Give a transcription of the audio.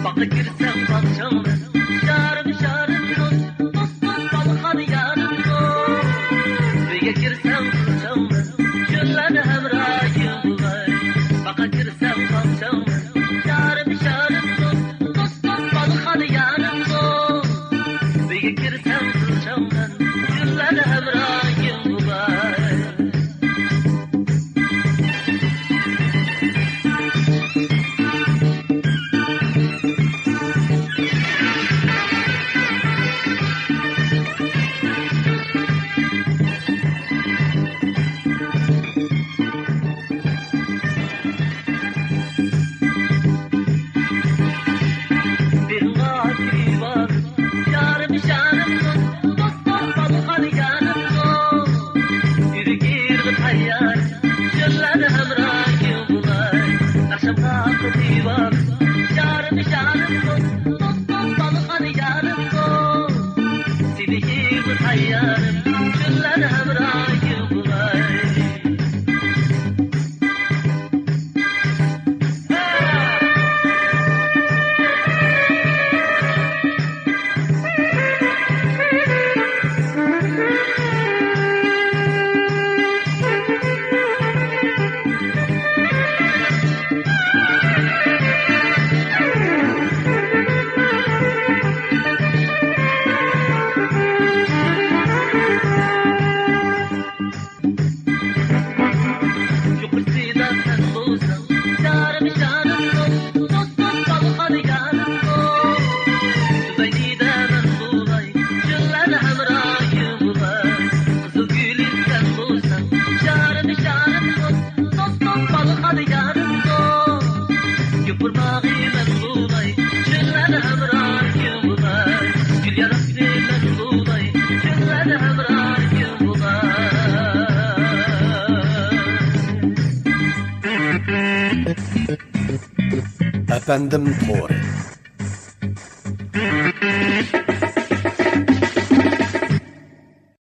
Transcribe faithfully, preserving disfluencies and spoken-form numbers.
باغقا كىرسەڭ باغچاڭ مەن، شارىم شارىم دوست، دوست دوست بالىخان يارىم دوست. ئۆيگە كىرسەڭ قىلچاڭ مەن، گۈللەرنى ھەمراھىم بولاي. باغقا كىرسەڭ باغچاڭ مەن، شارىم شارىم دوست، دوست دوست بالىخان يارىم دوست. ئۆيگە كىرسەڭ قىلچاڭ مەن، گۈللەرنى ھەمراھىم بولاي. بىرىڭغا كۈيۈۋال، يارىم شانىمغا، دوست، دوست بولغان يانىمغا. يۈرىكىڭگە تەييار، گۈللەر ھەمراھىڭ بولاي. ئاخشامغا قويۇۋال، يارىم شانىمغا، دوست، دوست بولغان يانىمغا. سېنىڭغا تەييارىم، گۈللەر ھەمراھىڭ بولاي. يۇقىرىسىدا سەن بولساڭ، يارىم شانىم دوست، دوست، دوست بولغان يانىم دوست. تۈزەينىدە مەن بولاي، گۈللەر ھەمراھىم بولاي. قىزىل گۈلۈم سەن بولساڭ، يارىم شانىم دوست، دوست، دوست بولغان يانىم دوست. يوپۇرماقى مەن بولاي، گۈللەر ھەمراھىم بولاي. گۈل ياراسى مەن بولاي، گۈللەر ھەمراھىم بولاي. ئەپەندىم تورى.